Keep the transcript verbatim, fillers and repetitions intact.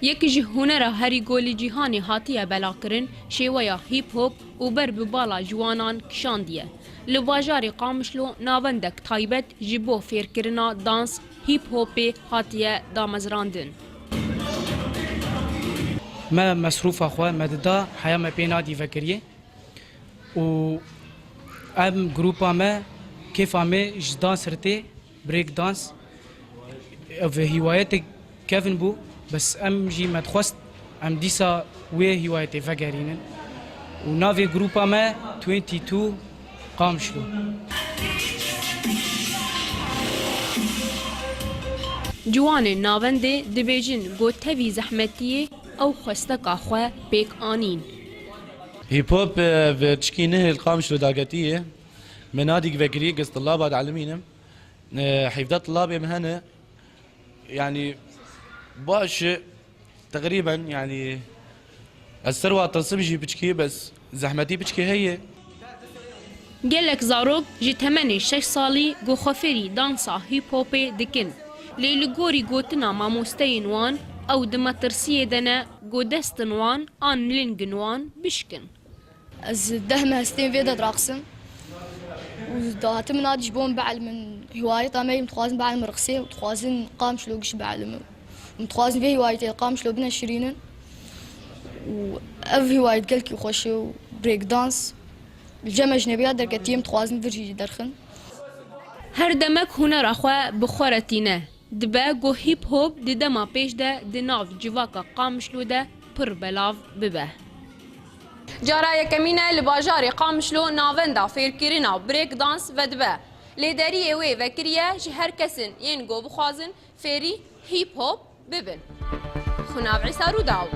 Yek ji hunera herî go li cîhanê hatiye belakirin, şêweya hîp hop û ber bi bala ciwanan kişandiye. Li bajarê Qamişlo navendek taybet ji bo fêrkirina dans hîp hopê hatiye damezrandin. Me mesrûfa xwe me dida, heya me pê nadî vekiriyê û em grûpa me, kêfa me ji dans re tê, break dance. Ev hîwayetek kevn bû, bes em jî me dixwest em dîsa wê hîwayetê vegerînin û navê grûpa me twenty two Qamişlo. Ciwanên navendê dibêjin ku tevî zehmetiyê ew xwesteka xwe pêk anîn. Hîp hop, e, bi çikî nihê li Qamişlo dagetiye. Me nadîk vekirî, giz tillaba dielimînim. E, hevdeh tillabê me hene. Yanî baş e, teqrîben, yanî ez ser wa tilsim jî piçkî, bes zehmetî piçkî heye. Gelek zarok ji temenê şeş salî ku xwe fêrî dansa hîp hopê dikin. Lê li gorî gotina mamosteyên wan, ew di metirsiyê de ne ku destin wan an lingin wan bişkin. Ez deh me hestên vê de diraqsim û dahatim min a ji bo min bielimin. Hîwayeta me yê, min dixwazin bielimin riqsê û dixwazin Qamişlo giş bielimin. Min dixwazin vê hîwayetê li Qamişlo bineşirînin û ev hîwayet gelkî xweş e û break dans li cem ecnebiya derketiye, min dixwazin vir jî derxin. Her demek hunera xwe bi xwe re tîne. Dibe ku hîp hop di dema pêş de di nav civaka Qamişlo de pir belav bibe. Cara yekemîn e li bajarê Qamişlo navenda fêrkirina break dans vedibe. Lê deriyê wê vekirî ye ji her kesin yên ku bixwazin fêrî hîp hop bibin. Xunav Îsa Rûdaw.